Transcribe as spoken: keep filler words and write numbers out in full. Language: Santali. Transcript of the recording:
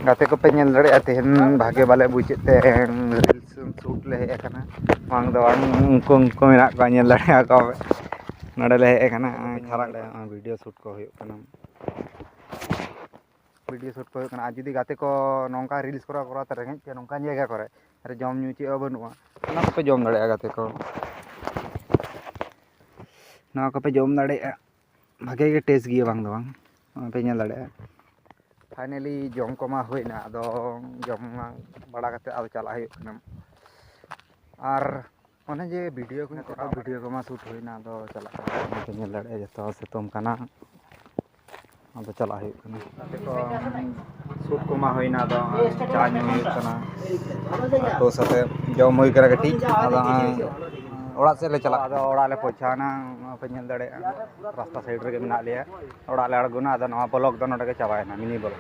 ᱜᱟᱛᱮ ᱠᱚᱯᱮ ᱧᱮᱞ ᱫᱟᱲᱮᱭᱟᱜᱼᱟ, ᱛᱮᱦᱮᱧ ᱵᱷᱟᱜᱮ ᱵᱟᱞᱮ ᱵᱩᱡᱮᱫ ᱛᱮ reels shoot ᱞᱮ ᱦᱮᱡ ᱟᱠᱟᱱᱟ᱾ ᱵᱟᱝ ᱫᱚ ᱵᱟᱝ, ᱩᱱᱠᱩ, ᱩᱱᱠᱩ ᱢᱮᱱᱟᱜ ᱠᱚᱣᱟ, ᱧᱮᱞ ᱫᱟᱲᱮᱭᱟᱜᱼᱟ ᱠᱚ᱾ ᱱᱚᱰᱮ ᱞᱮ ᱦᱮᱡ ᱟᱠᱟᱱᱟ, ᱠᱷᱟᱨᱟᱜ ᱨᱮ video shoot ᱠᱚ ᱦᱩᱭᱩᱜ ᱠᱟᱱᱟ᱾ Video shoot ᱠᱚ ᱦᱩᱭᱩᱜ ᱠᱟᱱᱟ᱾ ᱟᱨ ᱡᱩᱫᱤ ᱜᱟᱛᱮ ᱠᱚ ᱱᱚᱝᱠᱟ reels ᱠᱚᱨᱟᱣ ᱠᱚᱨᱟᱣ ᱛᱮ ᱨᱮᱸᱜᱮᱡ ᱯᱮᱭᱟ ᱱᱚᱝᱠᱟᱱ ᱡᱟᱭᱜᱟ ᱠᱚᱨᱮ, ᱟᱨ ᱡᱚᱢ ᱧᱩ ᱪᱮᱫ ᱦᱚᱸ ᱵᱟᱹᱱᱩᱜᱼᱟ, ᱚᱱᱟ ᱠᱚᱯᱮ ᱡᱚᱢ ᱫᱟᱲᱮᱭᱟᱜᱼᱟ ᱜᱟᱛᱮ ᱠᱚ᱾ ᱱᱚᱣᱟ ᱠᱚᱯᱮ ᱡᱚᱢ ᱫᱟᱲᱮᱭᱟᱜᱼᱟ, ᱵᱷᱟᱜᱮ ᱜᱮ taste ᱜᱮᱭᱟ, ᱵᱟᱝ ᱫᱚ ᱵᱟᱝ, ᱱᱚᱣᱟ ᱯᱮ ᱧᱮᱞ ᱫᱟᱲᱮᱭᱟᱜᱼᱟ᱾ Finally ᱡᱚᱢ ᱠᱚᱢᱟ ᱦᱩᱭᱱᱟ, ᱟᱫᱚ ᱡᱚᱢ ᱵᱟᱲᱟ ᱠᱟᱛᱮ ᱟᱫᱚ ᱪᱟᱞᱟᱜ ᱦᱩᱭᱩᱜ ᱠᱟᱱᱟ᱾ ᱟᱨ ᱚᱱᱮ ᱡᱮ video ᱠᱚᱧ ᱠᱚᱨᱟᱣ, video ᱠᱚᱢᱟ shoot ᱦᱩᱭᱱᱟ, ᱟᱫᱚ ᱪᱟᱞᱟᱜ ᱠᱟᱱᱟ᱾ ᱯᱮ ᱧᱮᱞ ᱫᱟᱲᱮᱭᱟᱜᱼᱟ ᱡᱚᱛᱚ ᱥᱤᱛᱩᱝ ᱠᱟᱱᱟ, ᱟᱫᱚ ᱪᱟᱞᱟᱜ ᱦᱩᱭᱩᱜ ᱠᱟᱱᱟ᱾ ᱜᱟᱛᱮ ᱠᱚ shoot ᱠᱚᱢᱟ ᱦᱩᱭᱱᱟ, ᱟᱫᱚ ᱪᱟ ᱧᱩ ᱦᱩᱭᱩᱜ ᱠᱟᱱᱟ, ᱟᱛᱳ ᱥᱟᱛᱮ ᱡᱚᱢ ᱦᱩᱭ ᱠᱟᱱᱟ ᱠᱟᱹᱴᱤᱡ, ᱟᱫᱚ ᱱᱚᱜᱼᱚᱭ ᱚᱲᱟᱜ ᱥᱮᱫ ᱞᱮ ᱪᱟᱞᱟᱜ᱾ ᱟᱫᱚ ᱚᱲᱟᱜ ᱞᱮ ᱯᱳᱣᱪᱷᱟᱣᱱᱟ, ᱱᱚᱣᱟ ᱯᱮ ᱧᱮᱞ ᱫᱟᱲᱮᱭᱟᱜᱼᱟ ᱨᱟᱥᱛᱟ side ᱨᱮᱜᱮ ᱢᱮᱱᱟᱜ ᱞᱮᱭᱟ᱾ ᱚᱲᱟᱜ ᱞᱮ ᱟᱬᱜᱚᱱᱟ, ᱟᱫᱚ ᱱᱚᱣᱟ vlog ᱫᱚ ᱱᱚᱰᱮ ᱜᱮ ᱪᱟᱵᱟᱭᱮᱱᱟ, mini vlog᱾